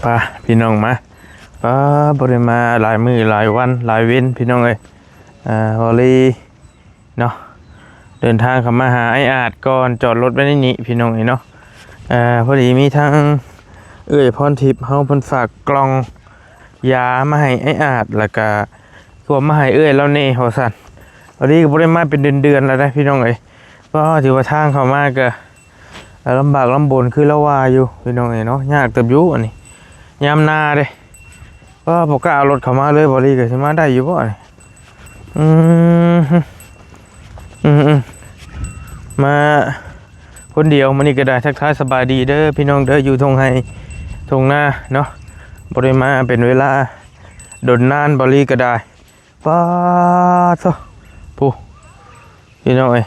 ພາພີ່ນ້ອງມາ ປາ ບໍ່ໄດ້ມາຫຼາຍມື້ຫຼາຍວັນຫຼາຍເວັນພີ່ນ້ອງເອີຍ. ອ່າ ເວົ້າລີເນາະ ເດີນທາງເຂົ້າມາຫາອ້າຍອາດກ່ອນ ຈອດລົດໄວ້ໃນນີ້ພີ່ນ້ອງເອີຍເນາະ. ອ່າ ພໍດີມີທາງເອື້ອຍພອນທິບເຮົາເພິ່ນຝາກກ່ອງຢາມາໃຫ້ອ້າຍອາດ ແລ້ວກະ ກວມມາໃຫ້ເອື້ອຍລາວແດ່ວ່າຊັ້ນ. ເວົ້າລີກໍບໍ່ໄດ້ມາເປັນເດືອນໆແລ້ວເດ້ພີ່ນ້ອງເອີຍ. ກໍຖືວ່າທາງເຂົ້າມາກໍລຳບາກລຳບົນຄືລາວວ່າຢູ່ພີ່ນ້ອງເອີຍເນາະ ຍາກເຕີບຢູ່ອັນນີ້ ຍາມໜ້າເດ້. ກໍບໍ່ກ້າເອົາລົດເຂົ້າມາເລີຍ ເວົ້າລີກໍຊິມາໄດ້ຢູ່ບໍ່ນີ້? ອືມ ອືມໆ ມາຄົນດຽວມື້ນີ້ກໍໄດ້. ທັກທາຍສະບາຍດີເດີພີ່ນ້ອງເດີ ຢູ່ທົ່ງໄຮ່ທົ່ງນາເນາະ ບໍ່ໄດ້ມາເປັນເວລາດົນນານ ເວົ້າລີກໍໄດ້. ປາໂທ້ ຜູ້ ພີ່ນ້ອງເອີຍ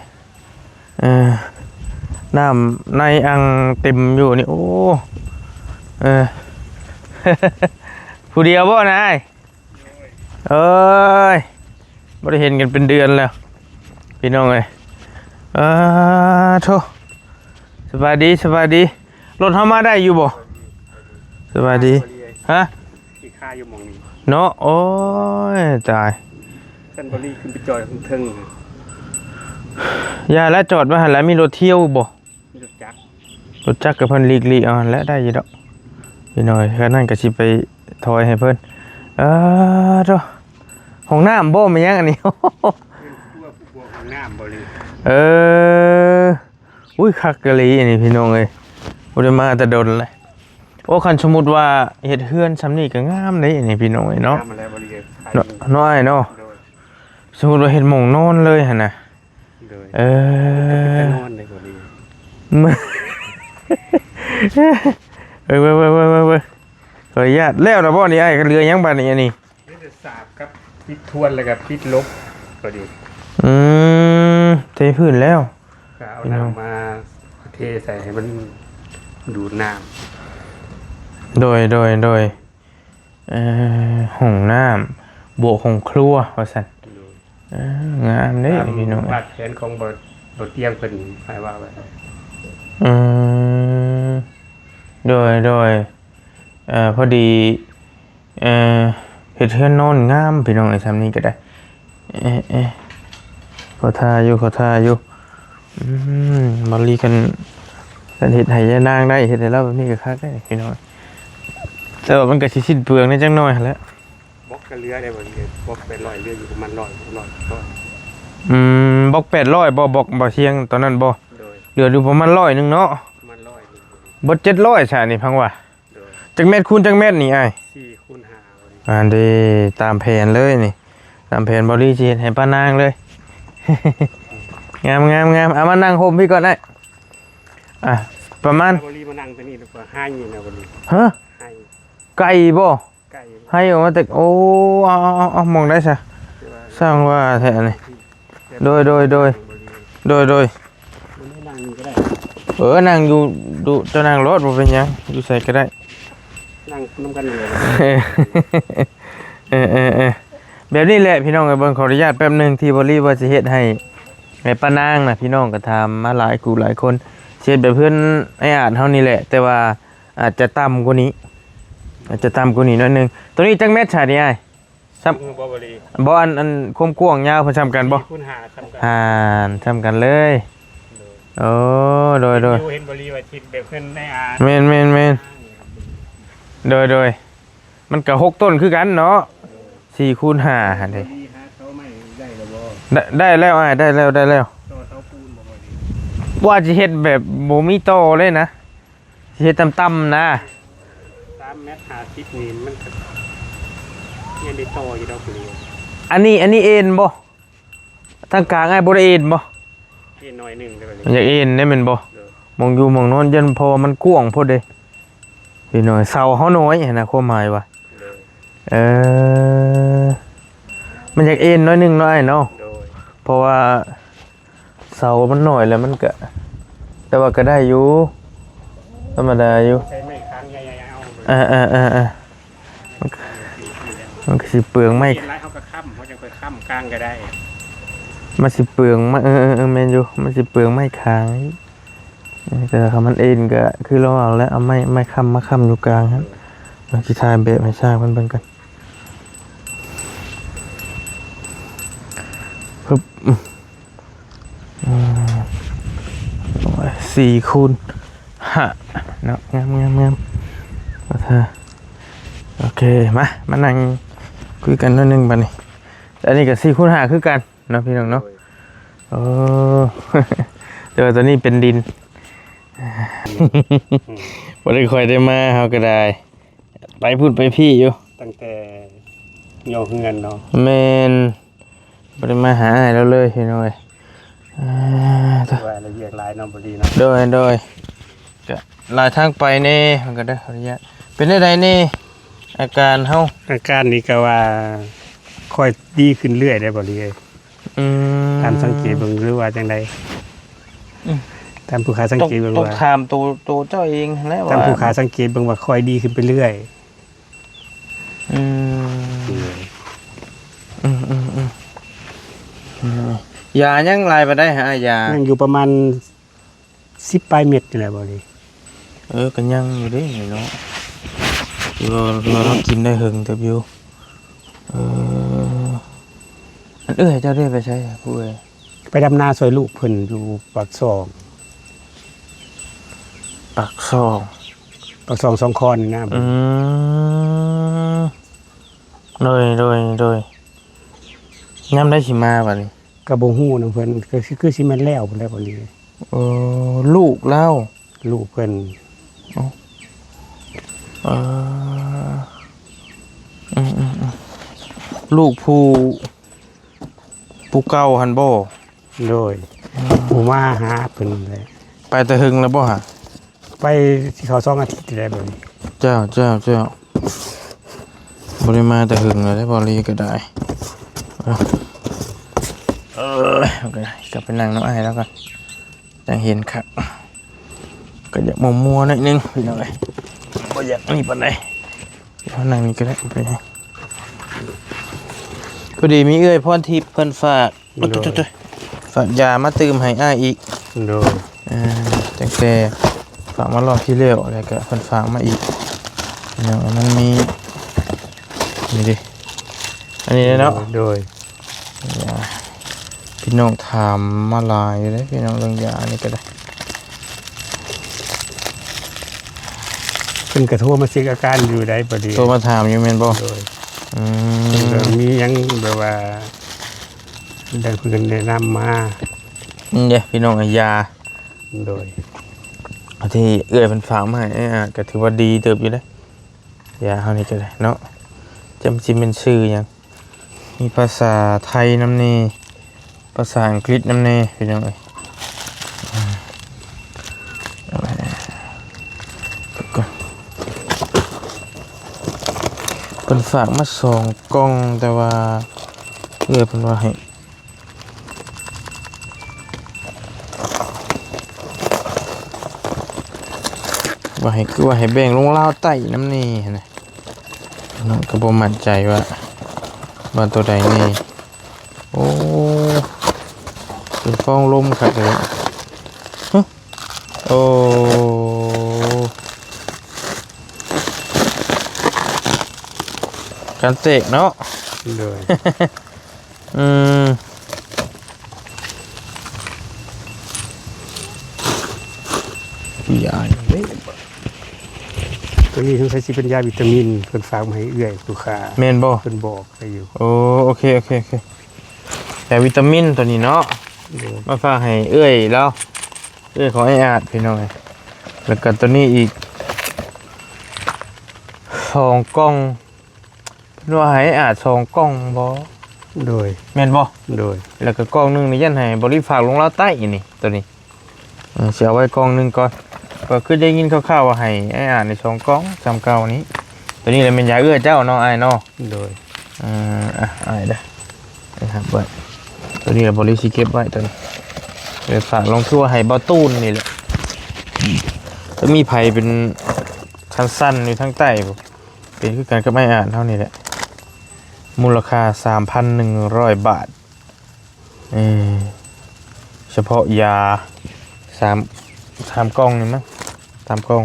ເອີ ນ້ຳໃນອ່າງເຕັມຢູ່ນີ້ ໂອ້ ເອີ ຜູ້ດຽວບໍ່ນາອ້າຍ? ເອີຍ ບໍ່ໄດ້ເຫັນກັນເປັນເດືອນແລ້ວພີ່ນ້ອງເອີຍ. ປາໂທ້ ສະບາຍດີ ສະບາຍດີ. ລົດເຮົາມາໄດ້ຢູ່ບໍ່? ສະບາຍດີ ຮະ? ຂີ້ຄ້າຢູ່ໝ່ອງນີ້ເນາະ. ໂອ້ຍ ຕາຍ ຊັ້ນບໍ່ລີຂຶ້ນໄປຈອດເທິງໆ. ຢ່າລະ ຈອດໄວ້ຫັ້ນລະ ມີລົດທ່ຽວບໍ່? ມີລົດຈັກ ລົດຈັກກໍເພິ່ນຫຼີກໆເອົາຫັ້ນແຫຼະ ໄດ້ຢູ່ດອກພີ່ນ້ອງ. ຄັນນັ້ນກໍຊິໄປຖອຍໃຫ້ເພິ່ນ. ເອີ ໂທ້ ຫ້ອງນ້ຳບໍ່ ແມ່ນຫຍັງອັນນີ້? ຫ້ອງນ້ຳບໍ່ລີ? ເອີ ອຸ້ຍ ຄັກອີ່ຫຼີອັນນີ້ພີ່ນ້ອງເອີຍ ບໍ່ໄດ້ມາແຕ່ດົນແລ້ວ. ໂອ້ ຄັນສົມມຸດວ່າເຮັດເຮືອນຊ່ຳນີ້ກໍງາມເດ້ນີ້ພີ່ນ້ອງເອີຍເນາະ ງາມແລ້ວບໍ່ລີ ເນາະ ເນາະອ້າຍເນາະ. ໂດຍ ສົມມຸດວ່າເຮັດໝ່ອງນອນເລີຍຫັ້ນນະ. ໂດຍ ເອີ ເປັນຕານອນເດ້ບໍ່ລີ. ເອີ ເອີ ເອີ ຂໍອະນຸຍາດ ແລ້ວລະບໍ່ນີ້ອ້າຍ? ເຫຼືອຫຍັງບາດນີ້ອັນນີ້? ເຫຼືອແຕ່ສາບກັບປິດທວນ ແລ້ວກໍປິດລົບກໍດີ. ອືມ ເທພື້ນແລ້ວ ກໍເອົານ້ຳມາເທໃສ່ໃຫ້ມັນດູດນ້ຳ. ໂດຍ ໂດຍ ໂດຍ ເອີ ຫ້ອງນ້ຳ ບວກຫ້ອງຄົວວ່າຊັ້ນ. ໂດຍ ເອີ ງາມເດ້ພີ່ນ້ອງ. ຕາມວາດແຜນຂອງບໍ່ ບໍ່ຕຽງເພິ່ນໃຫ້ວ່າໄວ້. ອືມ ໂດຍ ໂດຍ ເອີ ພໍດີ ເອີ ເຮັດເຮືອນນອນງາມພີ່ນ້ອງເອີຍ ຊ່ຳນີ້ກໍໄດ້. ເອີ ເອີ ຂໍທ່າຢູ່ ຂໍທ່າຢູ່. ອືມ ບາລີຄັນ ຄັນເຮັດໃຫ້ຍານາງໄດ້ ເຮັດໃຫ້ລາວແບບນີ້ກໍຄັກເດ້ພີ່ນ້ອງ. ແຕ່ວ່າມັນກໍຊິສິ້ນເປືອງແດ່ຈັກໜ້ອຍຫັ້ນແຫຼະ. ບລັອກກໍເຫຼືອໄດ້ບໍ່? ບລັອກແປດຮ້ອຍ ເຫຼືອຢູ່ປະມານຮ້ອຍ ຮ້ອຍ ຮ້ອຍ. ອືມ ບລັອກແປດຮ້ອຍບໍ່? ບລັອກບໍ່ທຽງຕອນນັ້ນບໍ່? ໂດຍ ເຫຼືອຢູ່ປະມານຮ້ອຍໜຶ່ງເນາະ. ປະມານຮ້ອຍໜຶ່ງ ເບິດເຈັດຮ້ອຍຊະນີ້ ພັງວ່າ. ໂດຍ ຈັກແມັດຄູນຈັກແມັດນີ້ອ້າຍ? ສີ່ຄູນຫ້າ ອັນເດ ຕາມແຜນເລີຍນີ້ ຕາມແຜນ ເບົາລີຊິເຮັດໃຫ້ປ້ານາງເລີຍ. ງາມໆໆ ເອົາມານັ່ງຮົ່ມພີ້ກ່ອນໄອ້. ອ່ະ ປະມານ ເບົາລີມານັ່ງຕົວນີ້ດີກວ່າ ໄຮ່ນະ ເບົາລີ. ຮະ? ໄຮ່ ໄກ່ບໍ່? ໄກ່ ໄຮ່ອອກມາແຕ່ ໂອ້ ເອົາໆໆ ໝ່ອງໃດຊະ? ຊ່າງວ່າແທ້ອັນນີ້. ໂດຍ ໂດຍ ໂດຍ ໂດຍ ໂດຍ ເອີ ນັ່ງຢູ່ ເຈົ້ານັ່ງໂລດ ບໍ່ເປັນຫຍັງ ຢູ່ໃສກໍໄດ້ ນັ່ງນຳກັນເລີຍ. ເອີ ເອີ ເອີ ແບບນີ້ແຫຼະພີ່ນ້ອງເອີຍ. ເບິ່ງ ຂໍອະນຸຍາດແປັບໜຶ່ງ ທີ່ເບົາລີວ່າຊິເຮັດໃຫ້ ໃຫ້ປ້ານາງນະ ພີ່ນ້ອງກໍຖາມມາຫຼາຍຄູ່ຫຼາຍຄົນ ຊິເຮັດແບບເຮືອນອ້າຍອາດເຮົານີ້ແຫຼະ ແຕ່ວ່າອາດຈະຕ່ຳກວ່ານີ້ ອາດຈະຕ່ຳກວ່ານີ້ໜ້ອຍໜຶ່ງ. ໂຕນີ້ຈັກແມັດຊະນີ້ອ້າຍ? ຊ້ຳ ບໍ່ ບໍ່ ບໍ່ ອັນ ອັນຄວາມກວ້າງຍາວເພິ່ນຊ່ຳກັນບໍ່? ສີ່ຄູນຫ້າ ຊ່ຳກັນ ອ່າ ຊ່ຳກັນເລີຍ. ໂດຍ ໂອ້ ໂດຍ ໂດຍ ເຫັນຢູ່ ເຫັນບໍ່ລີວ່າຊິແບບເພິ່ນໃນ ອ່າ ແມ່ນ ແມ່ນ ແມ່ນ ໂດຍ ໂດຍ ມັນກໍຫົກຕົ້ນຄືກັນເນາະ. ໂດຍ ສີ່ຄູນຫ້າຫັ້ນເດ້. ບໍ່ລີຫາເສົາໄມ້ໄດ້ແລ້ວບໍ່? ໄດ້ ໄດ້ແລ້ວອ້າຍ ໄດ້ແລ້ວ ໄດ້ແລ້ວ. ຕໍ່ເສົາປູນບໍ່? ບໍ່ ບໍ່ ວ່າຊິເຮັດແບບບໍ່ມີຕໍ່ເລີຍນະ. ຊິເຮັດຕ່ຳໆນະ ສາມແມັດຫ້າສິບນີ້ ມັນກໍຍັງໄດ້ຕໍ່ຢູ່ດອກ. ອັນນີ້ ອັນນີ້ເອັນບໍ່? ທາງກາງອ້າຍບໍ່ໄດ້ເອັນບໍ່? ເອັນໜ້ອຍໜຶ່ງເດ້. ມັນຢາກເອັນໄດ້ແມ່ນບໍ່? ໂດຍ ໝ່ອງຢູ່ໝ່ອງນອນ ຢ້ານ ເພາະວ່າມັນກວ້າງໂພດເດ້. ເອັນໜ້ອຍ ເສົາເຮົານ້ອຍຫັ້ນນະ ຄວາມໝາຍວ່າ. ໂດຍ ເອີ ມັນຢາກເອັນໜ້ອຍໜຶ່ງເນາະອ້າຍເນາະ. ໂດຍ ເພາະວ່າ ເສົາມັນໜ້ອຍແລ້ວມັນກະ ແຕ່ວ່າກະໄດ້ຢູ່ ທຳມະດາຢູ່. ໃຊ້ໄມ້ຄາງໃຫຍ່ໆເອົາ. ເອີໆໆໆ ມັນກະ ມັນກະຊິເປືອງໄມ້. ເຫັນຫຼາຍເຮົາກະຄ້ຳ ເຮົາຈັ່ງຄ່ອຍຄ້ຳກາງກະໄດ້. ມັນຊິເປືອງໄມ້ ເອີໆໆ ແມ່ນຢູ່ ມັນຊິເປືອງໄມ້ຄາງ. ແຕ່ວ່າຄັນມັນເອັນກະຄືລາວເວົ້າແຫຼະ ເອົາໄມ້ ໄມ້ຄ້ຳມາຄ້ຳຢູ່ກາງຫັ້ນ. ເຮົາຊິຖ່າຍແບບໃຫ້ຊ່າງເພິ່ນເບິ່ງກັນ. ປຶບ ອືມ ໂອ້ຍ ສີ່ຄູນຫ້າເນາະ ງາມໆໆ ໂອເຄ ມາ ມານັ່ງຄຸຍກັນໜ້ອຍໜຶ່ງບາດນີ້. ອັນນີ້ກໍສີ່ຄູນຫ້າຄືກັນເນາະ ພີ່ນ້ອງເນາະ. ໂອ້ ແຕ່ວ່າຕົວນີ້ເປັນດິນ ບໍ່ໄດ້ຄ່ອຍໄດ້ມາ ເຮົາກໍໄດ້ໄປພຸ້ນໄປພີ້ຢູ່ ຕັ້ງແຕ່ຍໍເຮືອນເນາະ. ແມ່ນ ບໍ່ໄດ້ມາຫາອ້າຍລາວເລີຍ ພີ່ນ້ອງເອີຍ. ອ່າ ຖືວ່າລະວຽກຫຼາຍເນາະ ບໍ່ດີເນາະ. ໂດຍ ໂດຍ ກະຫຼາຍທາງໄປແດ່ ມັນກໍໄດ້ຂໍອະນຸຍາດ. ເປັນແນວໃດແດ່ ອາການເຮົາ? ອາການນີ້ກໍວ່າຄ່ອຍດີຂຶ້ນເລື້ອຍໄດ໋ ບໍ່ດີເອີຍ. ອືມ ຕາມສັງເກດເບິ່ງ ຫຼືວ່າຈັ່ງໃດ? ອືມ ຕາມຜູ້ຂ້າສັງເກດເບິ່ງວ່າ ຕ້ອງຖາມໂຕ ໂຕເຈົ້າເອງຫັ້ນແຫຼະ ຕາມຜູ້ຂ້າສັງເກດເບິ່ງວ່າຄ່ອຍດີຂຶ້ນໄປເລື້ອຍ. ອືມ ອືມ ອືມ ອືມ ອືມ ຢາຍັງຫຼາຍປານໃດຫາ ຢາ? ຍັງຢູ່ປະມານສິບປາຍເມັດນີ້ແຫຼະ ບໍ່ດີ. ເອີ ກໍຍັງຢູ່ເດ້ເນາະ ຖືວ່າ ຖືວ່າເຮົາກິນໄດ້ເຖິງເຕີບຢູ່. ເອີ ອັນເອື້ອຍເຈົ້າເດ້ໄປໃສ ຜູ້ເອື້ອຍ? ໄປດຳນາຊ່ວຍລູກເພິ່ນຢູ່ປາກຊ່ອງ. ປາກຊ່ອງ ປາກຊ່ອງສອງຄອນນີ້ນະ. ອືມ ໂດຍ ໂດຍ ໂດຍ ຍາມໃດຊິມາບາດນີ້? ກໍບໍ່ຮູ້ນຳເພິ່ນ ກໍຄື ຄືຊິແມ່ນແລ້ວພຸ້ນແຫຼະບາດນີ້. ໂອ້ ລູກລາວ? ລູກເພິ່ນ. ໂອ້ ເອີ ອືມໆໆ ລູກຜູ້ ຜູ້ເກົ່າຫັ້ນບໍ່? ໂດຍ ອືມ ຜູ້ມາຫາເພິ່ນແຫຼະ. ໄປແຕ່ເຖິງແລ້ວບໍ່ຫະ? ໄປຊິເຂົ້າສອງອາທິດແລ້ວບາດນີ້. ເຈົ້າ ເຈົ້າ ເຈົ້າ ບໍ່ໄດ້ມາແຕ່ເຖິງແລ້ວເດ້ ບໍ່ລີກໍໄດ້. ເອີ ເອີ ກໍໄດ້ ກັບໄປນັ່ງນຳອ້າຍລາວກ່ອນ ຈັ່ງເຫັນຄັກ. ກໍຢາກມົວໆໜ້ອຍໜຶ່ງ ພີ່ນ້ອງເອີຍ ບໍ່ຢາກນີ້ປານໃດ. ເຮົານັ່ງນີ້ກໍໄດ້ ບໍ່ເປັນຫຍັງ. ພໍດີມີເອື້ອຍພອນທິບເພິ່ນຝາກ ໂອ້ຍ ໂດຍ ໂອ້ຍ ໂອ້ຍ ໂອ້ຍ ຝາກຢາມາຕື່ມໃຫ້ອ້າຍອີກ. ໂດຍ ເອີ ຕັ້ງແຕ່ຝາກມາລອບທີ່ແລ້ວ ແລ້ວກໍເພິ່ນຝາກມາອີກ. ເນາະ ມັນມີ ນີ້ເດ້ ອັນນີ້ເນາະ. ໂດຍ ໂດຍ ຢາ ພີ່ນ້ອງຖາມມາຫຼາຍຢູ່ເດ້ ພີ່ນ້ອງ ເລື່ອງຢານີ້ກໍໄດ້. ເພິ່ນກໍໂທມາເຊັກອາການຢູ່ໄດ໋ ພໍດີ ໂທມາຖາມຢູ່ແມ່ນບໍ່? ໂດຍ ອືມ ເພິ່ນກໍມີຫຍັງແບບວ່າ ໄດ້ເພິ່ນແນະນຳມາ. ນີ້ເດ້ ພີ່ນ້ອງ ຢາ. ໂດຍ ທີ່ເອື້ອຍເພິ່ນຝາກມາໃຫ້ ອ່າ ກໍຖືວ່າດີເຕີບຢູ່ເດ້ ຢາເຮົານີ້ກໍໄດ້ເນາະ. ຈຳຊິແມ່ນຊື່ຫຍັງ? ມີພາສາໄທນຳແດ່ ພາສາອັງກິດນຳແດ່ ພີ່ນ້ອງເອີຍ. ເອົາໄວ້ກ່ອນ ເພິ່ນຝາກມາສອງກ່ອງ ແຕ່ວ່າເອື້ອຍເພິ່ນວ່າໃຫ້ ວ່າໃຫ້ ຄືວ່າໃຫ້ແບ່ງລົງລາວໃຕ້ນຳແດ່ຫັ້ນນະ. ນ້ອງກໍບໍ່ໝັ້ນໃຈວ່າ ວ່າໂຕໃດແດ່. ໂອ້ ເປັນຟອງລົມຄັກເລີຍ. ຮະ ໂອ້ ການເຕະເນາະ. ໂດຍ ອືມ ຢາເດ້ ຕົວນີ້ສົງໄສຊິເປັນຢາວິຕາມິນ ເພິ່ນຝາກມາໃຫ້ເອື້ອຍລູກຄ້າ. ແມ່ນບໍ່? ເພິ່ນບອກໄວ້ຢູ່. ໂອ້ ໂອເຄ ໂອເຄ ໂອເຄ ຢາວິຕາມິນຕົວນີ້ເນາະ. ໂດຍ ມາຝາກໃຫ້ເອື້ອຍລາວ ເອື້ອຍຂອງອ້າຍອາດ ພີ່ນ້ອງເອີຍ. ແລ້ວກໍຕົວນີ້ອີກສອງກ່ອງ ເພິ່ນວ່າໃຫ້ອາດສອງກ່ອງບໍ່? ໂດຍ ແມ່ນບໍ່? ໂດຍ ແລ້ວກໍກ່ອງໜຶ່ງນີ້ຢ້ານໃຫ້ບໍລິຝາກລົງລາວໃຕ້ນີ້ ໂຕນີ້ ເອີ ຊິເອົາໄວ້ກ່ອງໜຶ່ງກ່ອນ. ກໍຄືໄດ້ຍິນຂ່າວໆວ່າໃຫ້ອ້າຍອາດນີ້ສອງກ່ອງ ສ່ຳເກົ່ານີ້. ໂຕນີ້ລະແມ່ນຢາເອື້ອຍເຈົ້າເນາະ ອ້າຍເນາະ? ໂດຍ ເອີ ອ່ະ ອ້າຍເດີ ໄປຮັບໄວ້. ໂຕນີ້ລະບໍລິຊິເກັບໄວ້ ໂຕນີ້ໄປຝາກລົງ ຄືວ່າໃຫ້ບ່າວຕູນນີ້ແຫຼະ. ກໍມີໃຜເປັນຄັນຊັ້ນຢູ່ທາງໃຕ້ພຸ້ນ ເປັນຄືກັນກັບອ້າຍອາດເຮົານີ້ແຫຼະ. ມູນລະຄ່າສາມພັນໜຶ່ງຮ້ອຍບາດ. ເອີ ສະເພາະຢາສາມ ສາມກ່ອງນີ້ມັ້ງ ສາມກ່ອງ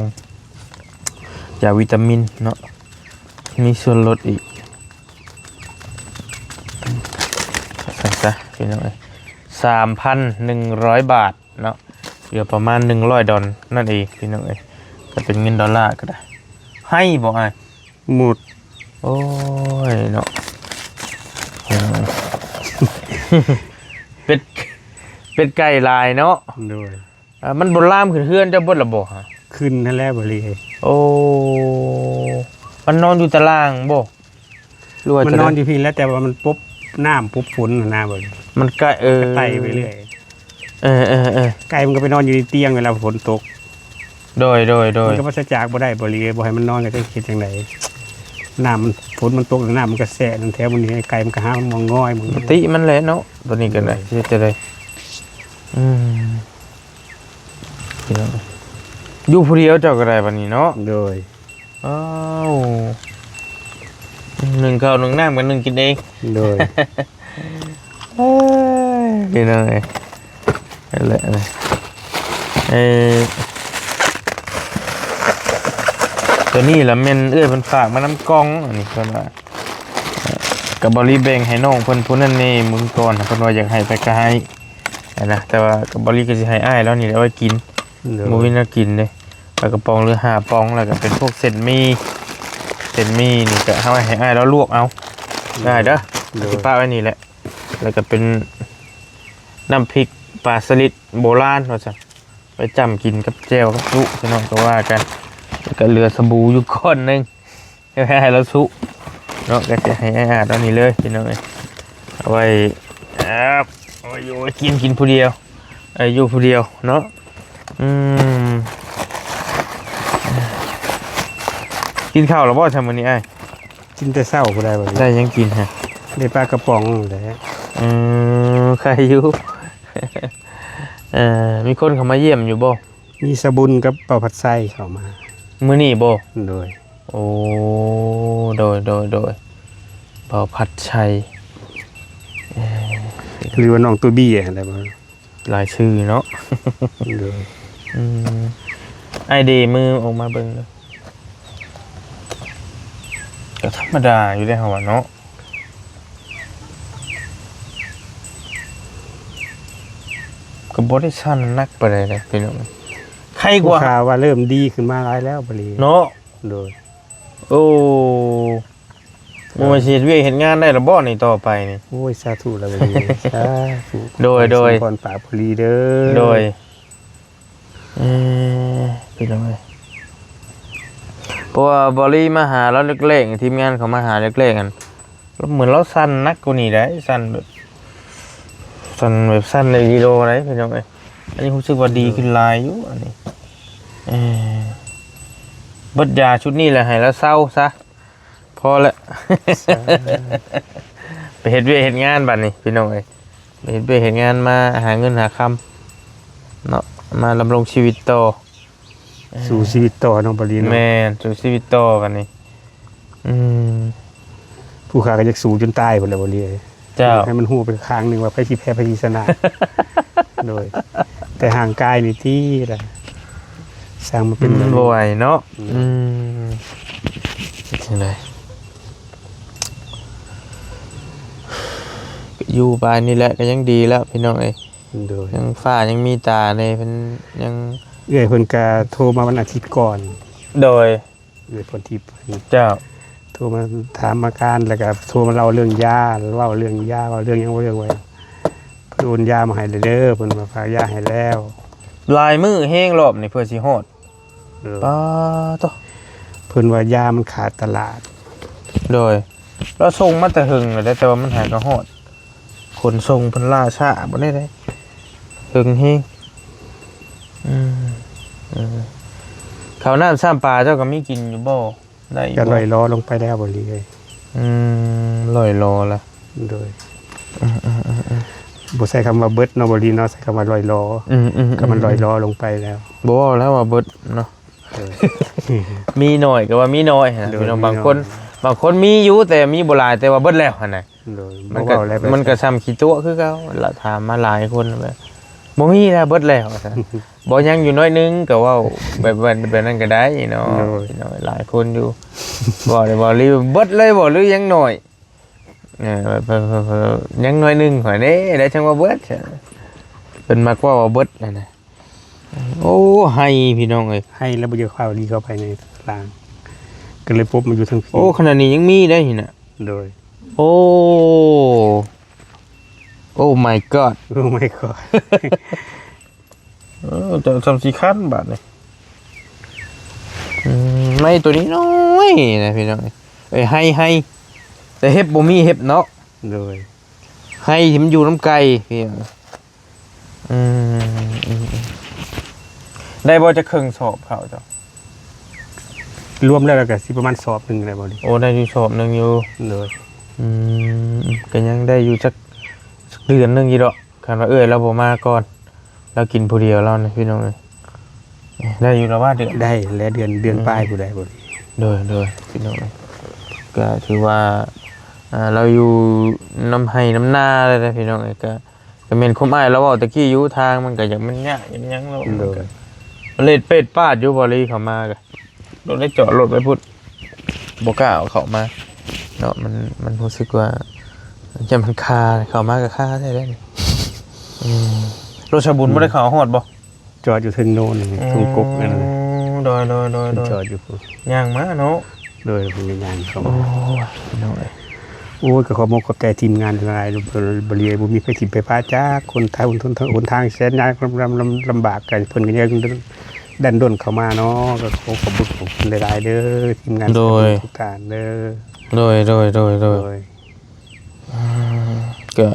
ຢາວິຕາມິນເນາະ. ມີສ່ວນລົດອີກ ຊັ້ນຊະ ພີ່ນ້ອງເອີຍ ສາມພັນໜຶ່ງຮ້ອຍບາດເນາະ ເຫຼືອປະມານໜຶ່ງຮ້ອຍດອນນັ້ນເອງ ພີ່ນ້ອງເອີຍ ກໍເປັນເງິນດອນລາກໍໄດ້ ໃຫ້ບໍ່ອ້າຍ? ໝົດ ໂອ້ຍເນາະ ເປັດ ເປັດໄກ່ຫຼາຍເນາະ ໂດຍ ອ່າ ມັນບໍ່ລາມຂຶ້ນເຮືອນເຈົ້າເບິດລະບໍ່ຫະ? ຂຶ້ນຫັ້ນແຫຼະບໍລີເອີຍ ໂອ້ ມັນນອນຢູ່ຕາລ່າງບໍ່ ຫຼືວ່າ ມັນນອນຢູ່ພີ້ແຫຼະ ແຕ່ວ່າມັນປົບນ້ຳປົບຝົນຫັ້ນນະບໍລີ ມັນກະ ເອີ ກະໄຕ່ໄປເລື້ອຍ ເອີໆໆ ໄກ່ມັນກໍໄປນອນຢູ່ໃນຕຽງເວລາຝົນຕົກ ໂດຍໆໆ ມັນກໍປາສະຈາກບໍ່ໄດ້ບໍລີເອີຍ ບໍ່ໃຫ້ມັນນອນກໍຈະເຮັດຈັ່ງໃດ ນ້ຳມັນ ຝົນມັນຕົກ ນ້ຳມັນກໍແຊະນັ້ນແຖວມື້ນີ້ ໄກ່ມັນກໍຫາໝ່ອງງອຍ ມັນ ປົກກະຕິມັນແຫຼະເນາະ ຕົວນີ້ກໍໄດ້ ໂດຍ ຊິເຮັດຈັ່ງໃດ ອືມ ພີ່ນ້ອງ ຢູ່ຜູ້ດຽວເຈົ້າກໍໄດ້ບັດນີ້ເນາະ ໂດຍ ອ້າວ ໜຶ້ງເຂົ້າໜຶ້ງນ້ຳກັນ ໜຶ້ງກິນເອງ ໂດຍ ເອີຍ ພີ່ນ້ອງເອີຍ ນັ້ນແຫຼະ ເອີ ຕົວນີ້ລະແມ່ນເອື້ອຍເພິ່ນຝາກມານຳກ່ອງ ອັນນີ້ເພິ່ນວ່າ ກໍບໍລິແບ່ງໃຫ້ນ້ອງເພິ່ນຜູ້ນັ້ນແດ່ ມື້ກ່ອນເພິ່ນວ່າຢາກໃຫ້ໃຜກໍໃຫ້ ຫັ້ນນະ ແຕ່ວ່າກໍບໍລິກໍຊິໃຫ້ອ້າຍລາວນີ້ແຫຼະໄວ້ກິນ ໂດຍ ບໍ່ມີແນວກິນເດ້ ປາກະປ໋ອງ ຫຼື ຫ້າປ໋ອງ ແລ້ວກໍເປັນພວກເສັ້ນໝີ່ ເສັ້ນໝີ່ນີ້ກໍເອົາໄວ້ໃຫ້ອ້າຍລາວລວກເອົາ ໂດຍ ໄດ້ເດີ ໂດຍ ຊິປະໄວ້ນີ້ແຫຼະ ແລ້ວກໍເປັນນ້ຳພິກປາສະລິດໂບລານວ່າຊັ້ນ ໄປຈ້ຳກິນກັບແຈ່ວກັບຈຸ ພີ່ນ້ອງ ກໍວ່າກັນ ແລ້ວກໍເຫຼືອສະບູຢູ່ກ້ອນໜຶ່ງ ໃຫ້ລາວສຸເນາະ ກໍຊິໃຫ້ອ້າຍອາດເອົານີ້ເລີຍ ພີ່ນ້ອງເອີຍ ເອົາໄວ້ ເອົາ ເອົາໄວ້ຢູ່ໄວ້ກິນ ກິນຜູ້ດຽວ ເອີ ຢູ່ຜູ້ດຽວເນາະ ອືມ ກິນເຂົ້າແລ້ວບໍ່ຊະມື້ນີ້ອ້າຍ? ກິນແຕ່ເຊົ້າພຸ້ນໃດ໋ ໄດ້ຫຍັງກິນຮະ? ໄດ້ປາກະປ໋ອງຫັ້ນແຫຼະ ເອີ ໄຄຢູ່ ເອີ ມີຄົນເຂົ້າມາຢ້ຽມຢູ່ບໍ່? ມີສາບຸນກັບບ່າວພັດໄຊເຂົ້າມາ ມື້ນີ້ບໍ່? ໂດຍ ໂອ້ ໂດຍໆໆ ບ່າວພັດໄຊ ເອີ ຫຼືວ່ານ້ອງໂຕເບ້ຫັ້ນແຫຼະບໍ່? ຫຼາຍຊື່ເນາະ ໂດຍ ອືມ ອ້າຍເດມືອອກມາເບິ່ງເດີ ກໍທຳມະດາຢູ່ເດ້ເຮົາວ່າເນາະ ກໍບໍ່ໄດ້ສັ່ນໜັກປານໃດເດ້ພີ່ນ້ອງ ໄຄກວ່າ ຜູ້ຂ່າວວ່າເລີ່ມດີຂຶ້ນມາຫຼາຍແລ້ວບັດນີ້ເນາະ ໂດຍ ໂອ້ ບໍ່ແມ່ນຊິເຮັດວຽກເຮັດງານໄດ້ລະບໍ່ນີ້ຕໍ່ໄປນີ້? ໂອ້ຍ ສາທຸລະບັດນີ້ ສາທຸ ໂດຍໆ ຂໍໃຫ້ສົມພອນປາກບໍລີເດີ ໂດຍ ເອີ ພີ່ນ້ອງເອີຍ ເພາະວ່າບໍລີມາຫາລາວແລກໆ ທີມງານເຂົາມາຫາແລກໆ ຫັ້ນ ລາວເໝືອນລາວສັ່ນໜັກກວ່ານີ້ໄດ໋ ສັ່ນແບບ ສັ່ນແບບສັ່ນໃນວິດີໂອໄດ໋ ພີ່ນ້ອງເອີຍ ອັນນີ້ຮູ້ສຶກວ່າດີຂຶ້ນຫຼາຍຢູ່ ອັນນີ້ ເອີ ເບິດຢາຊຸດນີ້ແຫຼະ ໃຫ້ລາວເຊົາຊະ ພໍແລ້ວ ສາ ໄປເຮັດວຽກເຮັດງານບັດນີ້ ພີ່ນ້ອງເອີຍ ໄປເຮັດວຽກເຮັດງານ ມາຫາເງິນຫາຄຳເນາະ ມາດຳລົງຊີວິດຕໍ່ ເອີ ສູ້ຊີວິດຕໍ່ເນາະ ບໍລີເນາະ ແມ່ນ ສູ້ຊີວິດຕໍ່ບັດນີ້ ອືມ ຜູ້ຂ້າກໍຢາກສູ້ຈົນຕາຍພຸ້ນແຫຼະ ບໍລີເອີຍ ເຈົ້າ ໃຫ້ມັນຮູ້ໄປຂ້າງໜຶ່ງວ່າໃຜຊິແພ້ໃຜຊິຊະນະ ໂດຍ ແຕ່ຮ່າງກາຍນີ້ຕິລະ ສ້າງມາເປັນ ອືມ ແບບນີ້ ບໍ່ໄຫວເນາະ ອືມ ອືມ ເຮັດຈັ່ງໃດ ຢູ່ປານນີ້ແຫຼະ ກໍຍັງດີແລ້ວ ພີ່ນ້ອງເອີຍ ໂດຍ ຍັງຟ້າຍັງມີຕາແດ່ ເພິ່ນຍັງ ເອື້ອຍເພິ່ນກໍໂທມາວັນອາທິດກ່ອນ ໂດຍ ເອື້ອຍພອນທິບ ເຈົ້າ ໂທມາຖາມອາການ ແລ້ວກໍໂທມາເລົ່າເລື່ອງຢາ ເວົ້າເລື່ອງຢາ ເວົ້າເລື່ອງຫຍັງ ເວົ້າເລື່ອງໄວ ເພິ່ນໂອນຢາມາໃຫ້ແລ້ວເດີ ເພິ່ນວ່າຝາກຢາໃຫ້ແລ້ວ ຫຼາຍມື້ແຮງລອບນີ້ເພື່ອຊິຮອດ ເອີ ປາໂທ້ ເພິ່ນວ່າຢາມັນຂາດຕະຫຼາດ ໂດຍ ລາວສົ່ງມາແຕ່ເຫິງແລ້ວເດ້ ແຕ່ວ່າມັນຫາກໍຮອດ ຂົນສົ່ງເພິ່ນລ່າຊ້າບໍ່ໄດ້ເດ້ ເຫິງແຮງ ອືມ ເອີ ເຂົ້ານ້ຳຊ້ຳປາເຈົ້າກໍມີກິນຢູ່ບໍ່? ໄດ້ຢູ່ ກໍລ່ອຍລໍລົງໄປແລ້ວບໍລີເອີຍ ອືມ ລ່ອຍລໍລະ ໂດຍ ອືມໆໆໆ ບໍ່ໃຊ້ຄຳວ່າເບິດເນາະ ບໍລີເນາະ ໃຊ້ຄຳວ່າລ່ອຍລໍ ອືມໆໆໆ ກໍມັນລ່ອຍລໍລົງໄປແລ້ວ ບໍ່ເວົ້າແລ້ວວ່າເບິດເນາະ ເອີ ມີໜ້ອຍກໍວ່າມີໜ້ອຍຫັ້ນນະ ໂດຍ ພີ່ນ້ອງ ມີໜ້ອຍ ບາງຄົນ ບາງຄົນມີຢູ່ ແຕ່ມີບໍ່ຫຼາຍ ແຕ່ວ່າເບິດແລ້ວຫັ້ນນະ ໂດຍ ມັນກໍ ບໍ່ເວົ້າແລ້ວ ມັນກໍຊ່ຳຂີ້ຕົວະຄືເກົ່າລະ ຖາມມາຫຼາຍຄົນແບບ ບໍ່ມີແລ້ວ ເບິດແລ້ວວ່າຊັ້ນ ບໍ່ ຍັງຢູ່ໜ້ອຍໜຶ່ງ ກໍເວົ້າແບບ ແບບ ແບບນັ້ນກໍໄດ້ເນາະ ໂດຍ ພີ່ນ້ອງ ຫຼາຍຄົນຢູ່ ເວົ້າໄດ້ ເວົ້າລີເບິດເລີຍບໍ່ ຫຼືຍັງໜ້ອຍ? ເອີ ຍັງໜ້ອຍໜຶ່ງຂ້ອຍເດ້ ໄດ້ຈັ່ງວ່າເບິດ ເພິ່ນມັກເວົ້າວ່າເບິດຫັ້ນນະ. ໂອ້ ໄຮ່ພີ່ນ້ອງເອີຍ ໄຮ່ແລ້ວບໍ່ຢາກເຂົ້າດີເຂົ້າໄປໃນລາງ ກໍເລີຍປົບມາຢູ່ທາງພີ້. ໂອ້ ຂະໜາດນີ້ຍັງມີໄດ້ນີ້ນະ. ໂດຍ. ໂອ້ Oh my god Oh my god ເອີ ຈະຊ່ຳຊິຄັນບາດນີ້. ອືມ ໄມ້ໂຕນີ້ນ້ອຍນະພີ່ນ້ອງເອີຍ ໄຮ່ ໄຮ່ ແຕ່ເຫັບບໍ່ມີເຫັບເນາະ. ໂດຍ. ໄຮ່ທີ່ມັນຢູ່ນຳໄກ່ພີ່ນ້ອງ. ອືມ ອືມ ອືມ ໄດ້ບໍ່ຈັກເຄິ່ງສອບເຂົ້າເຈົ້າ? ລວມແລ້ວ ແລ້ວກໍຊິປະມານສອບໜຶ່ງໄດ້ບໍ່ນີ້? ໂອ້ ໄດ້ຢູ່ສອບໜຶ່ງຢູ່. ໂດຍ. ອືມ ກໍຍັງໄດ້ຢູ່ຈັກ ຈັກເດືອນໜຶ່ງຢູ່ດອກ ຄັນວ່າເອື້ອຍລາວບໍ່ມາກ່ອນ ລາວກິນຜູ້ດຽວລາວນະພີ່ນ້ອງເອີຍ. ໄດ້ຢູ່ລະວ່າເດືອນ ໄດ້ແລະ ເດືອນ ເດືອນ ອືມ ປາຍຜູ້ໃດບໍ່ດີ. ໂດຍ ໂດຍ ພີ່ນ້ອງເອີຍ ກໍຖືວ່າ ອ່າ ລາວຢູ່ນຳໄຮ່ນຳນາແລ້ວນະພີ່ນ້ອງເອີຍ ກໍ ກໍແມ່ນຄວາມອ້າຍລາວເວົ້າຕະກີ້ຢູ່ ທາງມັນກໍຢາກແມ່ນຍາກ ຢາກຫຍັງລາວ ໂດຍ ກໍເລດເປດປາດຢູ່ ບໍ່ລີເຂົ້າມາກໍ ລົດໄດ້ຈອດລົດໄວ້ພຸ້ນ ບໍ່ກ້າເອົາເຂົ້າມາເນາະ ມັນ ມັນຮູ້ສຶກວ່າ ຢ້ານມັນຄາ ເຂົ້າມາກໍຄາແທ້ເດ້ນີ້. ອືມ ລົດຊາບຸນບໍ່ໄດ້ເຂົ້າຮອດບໍ່? ຈອດຢູ່ເທິງໂນນ ອືມ ທົ່ງກົກນັ້ນນະ. ໂດຍ ໂດຍ ໂດຍ ເພິ່ນ ໂດຍ ຈອດຢູ່ພຸ້ນ ຍ່າງມາເນາະ. ໂດຍ ເພິ່ນກໍຍ່າງເຂົ້າມາ. ໂອ້ຍ ພີ່ນ້ອງເອີຍ ໂອ້ຍ ກໍຂອບມົກຂອບໃຈທີມງານຫຼາຍໆ ບໍ່ ບໍ່ມີໃຜຖິ້ມໃຜປະຈັກຄົນ ຫົນທາງແສນຍາກລຳ ລຳ ລຳບາກກັນ ເພິ່ນກໍຍັງດັນດົນເຂົ້າມາເນາະ ກໍຂໍຂອບຄຸນຂອບຄຸນຫຼາຍໆເດີ ທີມງານ ໂດຍ ທຸກທ່ານເດີ. ໂດຍ ໂດຍ ໂດຍ ໂດຍ ໂດຍ. ອ່າ ກໍ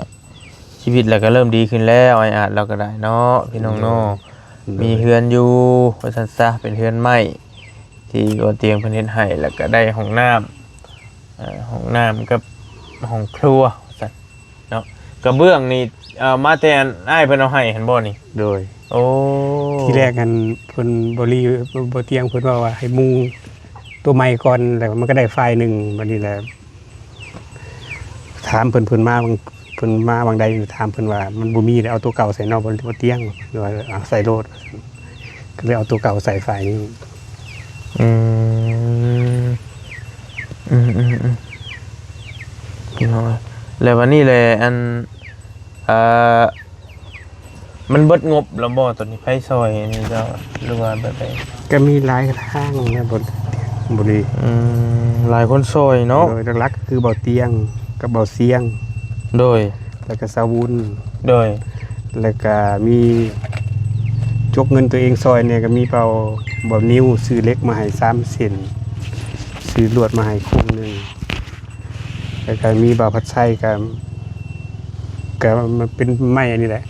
ຊີວິດລະກໍເລີ່ມດີຂຶ້ນແລ້ວ ອ້າຍອາດລາວກໍໄດ້ເນາະ ພີ່ນ້ອງເນາະ. ໂດຍ ມີເຮືອນຢູ່ວ່າຊັ້ນຊະ ເປັນເຮືອນໄມ້ທີ່ບໍ່ຕຽງເພິ່ນເຮັດໃຫ້ ແລ້ວກໍໄດ້ຫ້ອງນ້ຳ ເອີ ຫ້ອງນ້ຳກັບຫ້ອງຄົວວ່າຊັ້ນເນາະ. ກະເບື້ອງນີ້ ເອົາມາແຕ່ອັນອ້າຍເພິ່ນເອົາໃຫ້ຫັ້ນບໍ່ນີ້? ໂດຍ. ໂອ້ ທີແລກຫັ້ນເພິ່ນ ບໍ່ລີ ບໍ່ຕຽງເພິ່ນເວົ້າວ່າໃຫ້ມຸງ ຕົວໃໝ່ກ່ອນ ແລ້ວມັນກໍໄດ້ຝ່າຍໜຶ່ງ. ບັດນີ້ແຫຼະ ຖາມເພິ່ນ ເພິ່ນມາ ເພິ່ນມາຫວ່າງໃດ ຖາມເພິ່ນວ່າມັນບໍ່ມີ ເອົາຕົວເກົ່າໃສ່ເນາະ ບໍ່ຕຽງ ວ່າເອົາໃສ່ໂລດ ກໍເລີຍເອົາຕົວເກົ່າໃສ່ຝ່າຍນີ້. ອືມ ອືມໆໆ ພີ່ນ້ອງເອີຍ ແລ້ວບັດນີ້ແຫຼະ ອັນ ເອີ ມັນເບິດງົບແລ້ວບໍ່ ຕອນນີ້ ໃຜຊ່ອຍອັນນີ້ເຈົ້າ ຫຼືວ່າແບບໃດ? ກໍມີຫຼາຍທາງແລ້ວ ບໍ່ ບໍ່ດີ. ອືມ ຫຼາຍຄົນຊ່ອຍເນາະ. ໂດຍ ຫຼັກໆ ກໍຄືເບົາຕຽງກັບເບົາຊຽງ. ໂດຍ. ແລ້ວກໍຊາວຸນ. ໂດຍ. ແລ້ວກໍມີຈົກເງິນຕົວເອງຊ່ອຍແດ່ ກໍມີເບົາ ເບົານິວ ຊື້ເຫຼັກມາໃຫ້ສາມເສັ້ນ ຊື້ລວດມາໃຫ້ໂຄງໜຶ່ງ. ແລ້ວກໍມີບ່າວພັດໄຊ ກໍ ກໍມັນເປັນໄມ້ອັນນີ້ແຫຼະ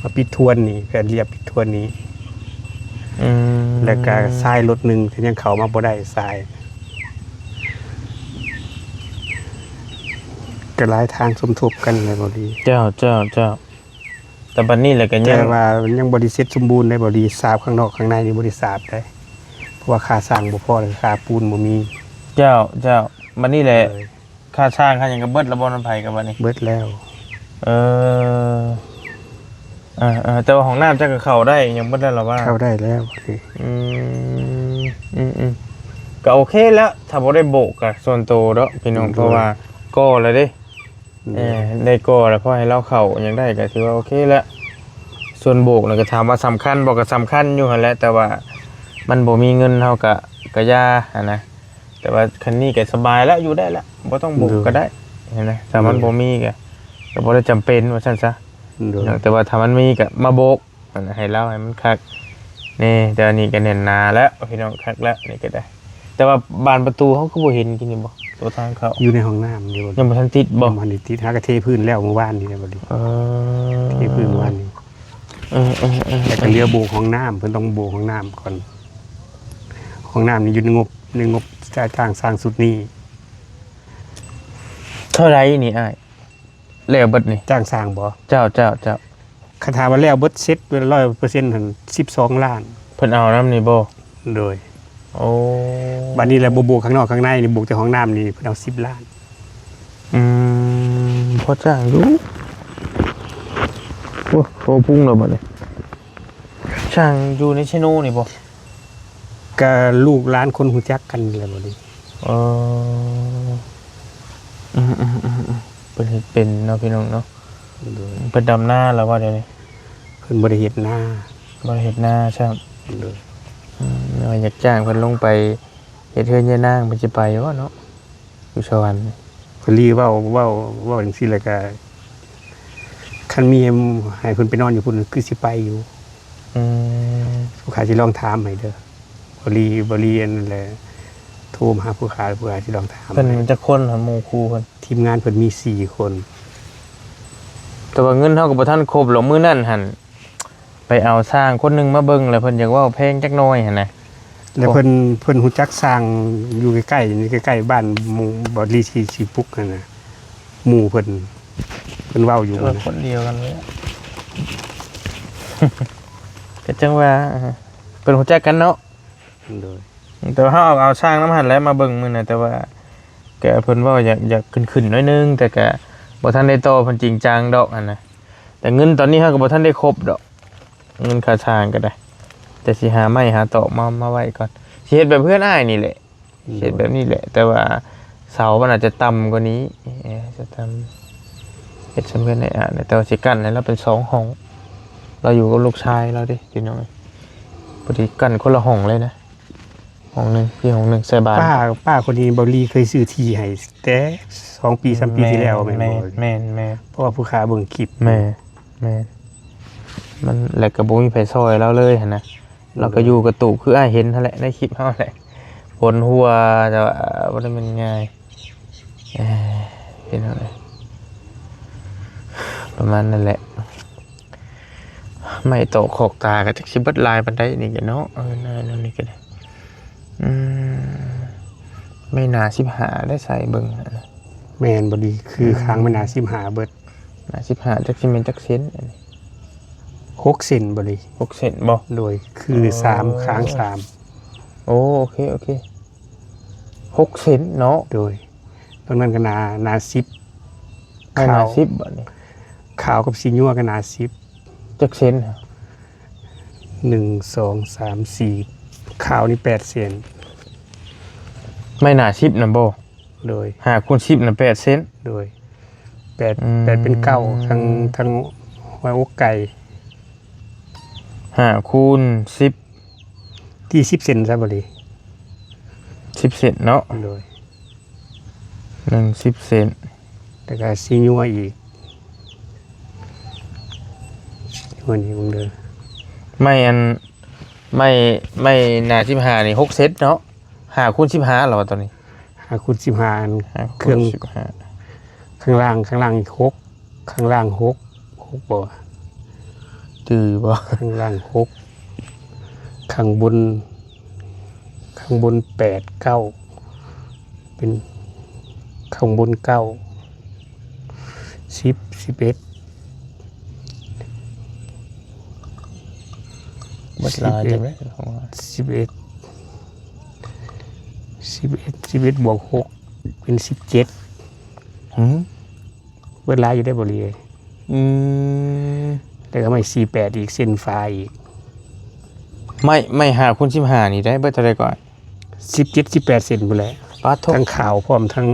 ມາປິດທວນນີ້ ແຜ່ນລຽບປິດທວນນີ້. ອືມ ແລ້ວກໍຊາຍລົດໜຶ່ງ ທີ່ຍັງເຂົ້າມາບໍ່ໄດ້ຊາຍ ກໍຫຼາຍທາງສົມທົບກັນແຫຼະ ບໍ່ດີ. ເຈົ້າ ເຈົ້າ ເຈົ້າ. ແຕ່ບັດນີ້ແຫຼະກໍຍັງ ແຕ່ວ່າມັນຍັງບໍ່ໄດ້ເສັດສົມບູນໄດ໋ ບໍ່ດີ ສາບຂ້າງນອກຂ້າງໃນນີ້ບໍ່ໄດ້ສາບໄດ໋ ເພາະວ່າຄ່າຊ່າງບໍ່ພໍ ແລ້ວຄ່າປູນບໍ່ມີ. ເຈົ້າ ເຈົ້າ. ບັດນີ້ແຫຼະ ໂດຍ ຄ່າຊ່າງຄ່າຫຍັງກໍເບິດແລ້ວບໍ່ ນຳໃຜກັບບັດນີ້? ເບິດແລ້ວ. ເອີ ເອີໆ ແຕ່ວ່າຫ້ອງນ້ຳເຈົ້າກໍເຂົ້າໄດ້ຫຍັງເບິດແລ້ວລະວ່າ? ເຂົ້າໄດ້ແລ້ວ. ອືມ ອືມໆ ກໍໂອເຄແລ້ວ ຖ້າບໍ່ໄດ້ໂບກກໍສ່ວນໂຕເນາະ ພີ່ນ້ອງ. ໂດຍ. ເພາະວ່າກໍແລ້ວເດ້. ອືມ ເອີ ໄດ້ກໍແລ້ວ ພໍໃຫ້ລາວເຂົ້າຫຍັງໄດ້ກໍຖືວ່າໂອເຄແລ້ວ. ສ່ວນໂບກນະ ກໍຖາມວ່າສຳຄັນບໍ່ ກໍສຳຄັນຢູ່ຫັ້ນແຫຼະ ແຕ່ວ່າມັນບໍ່ມີເງິນ ເຮົາກໍ ກໍຢ່າຫັ້ນນະ. ແຕ່ວ່າຄັນນີ້ກໍສະບາຍແລ້ວ ຢູ່ໄດ້ແລ້ວ ບໍ່ຕ້ອງໂບກກໍໄດ້ ໂດຍ ຫັ້ນນະ. ຖ້າມັນ ໂດຍ ບໍ່ມີກໍ ກໍບໍ່ໄດ້ຈຳເປັນວ່າຊັ້ນຊະ. ໂດຍ. ເນາະ ແຕ່ວ່າຖ້າມັນມີກໍມາໂບກ ອັນໃຫ້ລາວໃຫ້ມັນຄັກແນ່. ແຕ່ອັນນີ້ກໍແໜ້ນໜາແລ້ວພີ່ນ້ອງ ຄັກແລ້ວນີ້ກໍໄດ້. ແຕ່ວ່າບານປະຕູເຮົາຄືບໍ່ເຫັນກິນນີ້ບໍ່? ຕົວທາງເຂົ້າ ຢູ່ໃນຫ້ອງນ້ຳນີ້ບໍ່? ຍັງບໍ່ທັນຕິດບໍ່? ຍັງບໍ່ທັນໄດ້ຕິດ ຫາກະເທພື້ນແລ້ວມື້ວານນີ້ແຫຼະ ບໍ່ດີ. ເອີ ເທພື້ນມື້ວານນີ້. ເອີໆໆໆ ແລ້ວກໍເຫຼືອໂບກຫ້ອງນ້ຳ ເພິ່ນຕ້ອງໂບກຫ້ອງນ້ຳກ່ອນ. ຫ້ອງນ້ຳນີ້ຢູ່ໃນງົບ ໃນງົບ ຈ- ຈ້າງສ້າງຊຸດນີ້. ເທົ່າໃດນີ້ອ້າຍ? ແລ້ວເບິດນີ້ ຈ້າງສ້າງບໍ່? ເຈົ້າ ເຈົ້າ ເຈົ້າ. ຄັນຖາມວ່າແລ້ວເບິດເສັດຮ້ອຍເປີເຊັນຫັ້ນ ສິບສອງລ້ານ. ເພິ່ນເອົານຳນີ້ບໍ່? ໂດຍ. ໂອ້ ບັດນີ້ແຫຼະ ບໍ່ບວກຂ້າງນອກຂ້າງໃນນີ້ ບວກແຕ່ຫ້ອງນ້ຳນີ້ ເພິ່ນເອົາສິບລ້ານ. ອືມ ພໍຈ້າງຢູ່. ໂອ້ ພໍພຸງແລ້ວບັດນີ້. ຊ່າງຢູ່ໃນໄຊໂນນີ້ບໍ່? ກະລູກຫຼານຄົນຮູ້ຈັກກັນແຫຼະ ບໍ່ໄດ້ ເອີ ອືມໆໆໆ ເພິ່ນເຮັດເປັນເນາະ ພີ່ນ້ອງເນາະ. ໂດຍ ເພິ່ນດຳນາແລ້ວບໍ່ດຽວນີ້? ເພິ່ນບໍ່ໄດ້ເຮັດນາ ບໍ່ໄດ້ເຮັດນາຊ້ຳ. ໂດຍ ອືມ ວ່າຢາກຈ້າງເພິ່ນລົງໄປເຮັດເຮືອນຍານາງ ເພິ່ນຊິໄປບໍ່ເນາະ ຢູ່ສະຫວັນ. ພໍດີເວົ້າ ເວົ້າ ເວົ້າຈັ່ງຊີ້ແລ້ວກະ ຄັນມີໃຫ້ເພິ່ນໄປນອນຢູ່ພຸ້ນ ຄືຊິໄປຢູ່. ອືມ ຜູ້ຂ້າຊິລອງຖາມໃຫ້ເດີ. ບໍລີ ບໍລີອັນນັ້ນແຫຼະ ໂທມາຫາຜູ້ຂ້າ ຜູ້ຂ້າຊິລອງຖາມ. ເພິ່ນຈັກຄົນຫະ ໝູ່ຄູ່ເພິ່ນ? ທີມງານເພິ່ນມີສີ່ຄົນ. ແຕ່ວ່າເງິນເຮົາກໍບໍ່ທັນຄົບດອກ. ມື້ນັ້ນຫັ້ນໄປເອົາຊ່າງຄົນໜຶ່ງມາເບິ່ງ ແລ້ວເພິ່ນຢາກເວົ້າແພງຈັກໜ້ອຍຫັ້ນນະ. ແລ້ວເພິ່ນ ເພິ່ນຮູ້ຈັກຊ່າງຢູ່ໃກ້ໆ ໃກ້ໆບ້ານໝູ່ ບໍລີທີ່ຊິປຸກຫັ້ນນະ. ໝູ່ເພິ່ນ ເພິ່ນເວົ້າຢູ່ ເອີ ຫັ້ນນະ ຄົນດຽວກັນເລີຍ ກໍຈັ່ງວ່າ ເອີ ເພິ່ນຮູ້ຈັກກັນເນາະ. ໂດຍ ແຕ່ວ່າເຮົາເອົາ ເອົາຊ່າງນຳຫັ້ນແຫຼະມາເບິ່ງມື້ນັ້ນ ແຕ່ວ່າກະເພິ່ນເວົ້າຢາກ ຢາກຂຶ້ນໆໜ້ອຍໜຶ່ງ ແຕ່ກະບໍ່ທັນໄດ້ຕໍ່ເພິ່ນຈິງຈັງດອກຫັ້ນນະ. ແຕ່ເງິນຕອນນີ້ເຮົາກໍບໍ່ທັນໄດ້ຄົບດອກ ເງິນຄ່າຊ່າງກໍໄດ້ ແຕ່ຊິຫາໄມ້ຫາຕອກມາ ມາໄວ້ກ່ອນ. ຊິເຮັດແບບເຮືອນອ້າຍນີ້ແຫຼະ. ເຮັດແບບນີ້ແຫຼະ ແຕ່ວ່າເສົາມັນອາດຈະຕ່ຳກວ່ານີ້ ເອີ ຈະຕ່ຳ ເຮັດສ່ຳເຮືອນໃນອາດ ແຕ່ວ່າຊິກັ້ນໃຫ້ລາວເປັນສອງຫ້ອງ. ລາວຢູ່ກັບລູກຊາຍລາວເດ້ ພີ່ນ້ອງເອີຍ. ພໍດີກັ້ນຄົນລະຫ້ອງເລີຍນະ ຫ້ອງໜຶ່ງ ພີ່ຫ້ອງໜຶ່ງ ໃສ່ບານ. ປ້າ ປ້າຄົນນີ້ ເບົາຫຼີເຄີຍຊື້ທີ່ໃຫ້ແຕ່ສອງປີ ສາມປີທີ່ແລ້ວແມ່ນບໍ່? ແມ່ນໆໆ ເພາະວ່າຜູ້ຂ້າເບິ່ງຄລິບ. ແມ່ນ ແມ່ນ ມັນ ແລ້ວກໍບໍ່ມີໃຜຊ່ອຍລາວເລີຍຫັ້ນນະ. ລາວກໍຢູ່ກະຕູບຄືອ້າຍເຫັນຫັ້ນແຫຼະ ໃນຄລິບເຮົາແຫຼະ ຝົນຫົວ ແຕ່ວ່າບໍ່ໄດ້ແມ່ນງ່າຍ ເອີ ເປັນຈັ່ງໃດ ປະມານນັ້ນແຫຼະ. ໄມ້ຕອກຂອກຕາກໍຈັກຊິເບິດຫຼາຍປານໃດນີ້ກະເນາະ. ເອີ ນາຍແນວນີ້ກໍໄດ້ ອືມ ໄມ້ໜາສິບຫ້າໄດ້ໃສ່ເບິ່ງ. ແມ່ນ ບໍ່ດີ ຄື ອືມ ຄ້າງໄມ້ໜາສິບຫ້າເບິດ. ໜາສິບຫ້າ ຈັກຊິແມ່ນຈັກເຊັນອັນນີ້? ຫົກເຊັນບໍລີ? ຫົກເຊັນບໍ? ໂດຍ ຄື ອໍ ສາມ ຄ້າງສາມ. ໂອ້ ໂອເຄ ໂອເຄ ຫົກເຊັນເນາະ. ໂດຍ ຕອນນັ້ນກໍໜາ ໜາສິບ. ໜາສິບບາດນີ້ ຂາວກັບສີຍົວກໍໜາສິບ. ຈັກເຊັນ? ໜຶ່ງ ສອງ ສາມ ສີ່ ຂາວນີ້ແປດເຊັນ. ໄມ້ໜາສິບນະບໍ? ໂດຍ ຫ້າຄູນສິບນະແປດເຊັນ. ໂດຍ ແປດ ອືມ ແປດເປັນເກົ້າ ທັງ ທັງຫົວອົກໄກ່. ຫ້າຄູນສິບ ຕີສິບເຊັນຊະບໍລີ? ສິບເຊັນເນາະ. ໂດຍ ໜຶ່ງສິບເຊັນ ແລ້ວກະສີຍົວອີກ ສີຍົວນີ້ເບິ່ງເດີ. ໄມ້ອັນ ໄມ້ ໄມ້ໜາສິບຫ້ານີ້ຫົກເຊັນເນາະ. ຫ້າຄູນສິບຫ້າແລ້ວຕອນນີ້ ຫ້າຄູນສິບຫ້າ ອັນ ຫ້າຄູນສິບຫ້າ ເຄື່ອງ ຂ້າງລ່າງ ຂ້າງລ່າງຫົກ ຂ້າງລ່າງຫົກ ຫົກບໍ່? ຈື່ບໍ່? ຂ້າງລ່າງຫົກ ຂ້າງບົນ ຂ້າງບົນແປດ ເກົ້າ ເປັນ ຂ້າງບົນເກົ້າ ສິບ ສິບເອັດ ເບິດຫຼາຍຈັງເດ້ ສິບເອັດ ສິບເອັດ ສິບເອັດບວກຫົກເປັນສິບເຈັດ. ຫື ເບິດຫຼາຍຢູ່ເດ້ບໍລີເອີຍ. ອືມ ແລ້ວກໍໄມ້ສີ່ແປດອີກ ເສັ້ນຝາອີກ. ໄມ້ ໄມ້ຫ້າຄູນສິບຫ້ານີ້ໄດ້ເບິດເທົ່າໃດກ່ອນ? ສິບເຈັດ ສິບແປດເຊັນພຸ້ນແຫຼະ. ປາດໂທ້ ທັງຂາວພ້ອມ ທັງ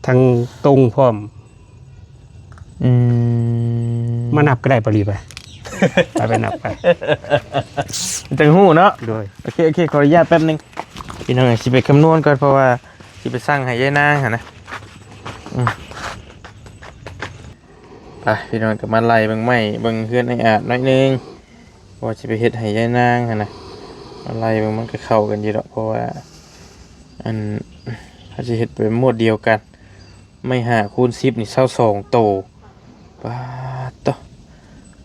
ທັງຕົງພ້ອມ. ອືມ ມານັບກໍໄດ້ບໍລີ ໄປ ໄປ ໄປນັບໄປ ຈັ່ງຮູ້ເນາະ. ໂດຍ ໂອເຄ ໂອເຄ ຂໍອະນຸຍາດແປັບໜຶ່ງ ພີ່ນ້ອງເອີຍ ຊິໄປຄຳນວນກ່ອນ ເພາະວ່າຊິໄປສັ່ງໃຫ້ຍາຍນາງຫັ້ນນະ. ອືມ ໄປ ພີ່ນ້ອງ ກໍມາໄລ່ເບິ່ງໄມ້ ເບິ່ງເຮືອນອ້າຍອາດໜ້ອຍໜຶ່ງ ເພາະວ່າຊິໄປເຮັດໃຫ້ຍາຍນາງຫັ້ນນະ. ມາໄລ່ເບິ່ງ ມັນກໍເຂົ້າກັນຢູ່ດອກ ເພາະວ່າ ອັນ ເຮົາຊິເຮັດເປັນໝວດດຽວກັນ. ໄມ້ຫ້າຄູນສິບນີ້ຊາວສອງໂຕ. ປາດໂທ້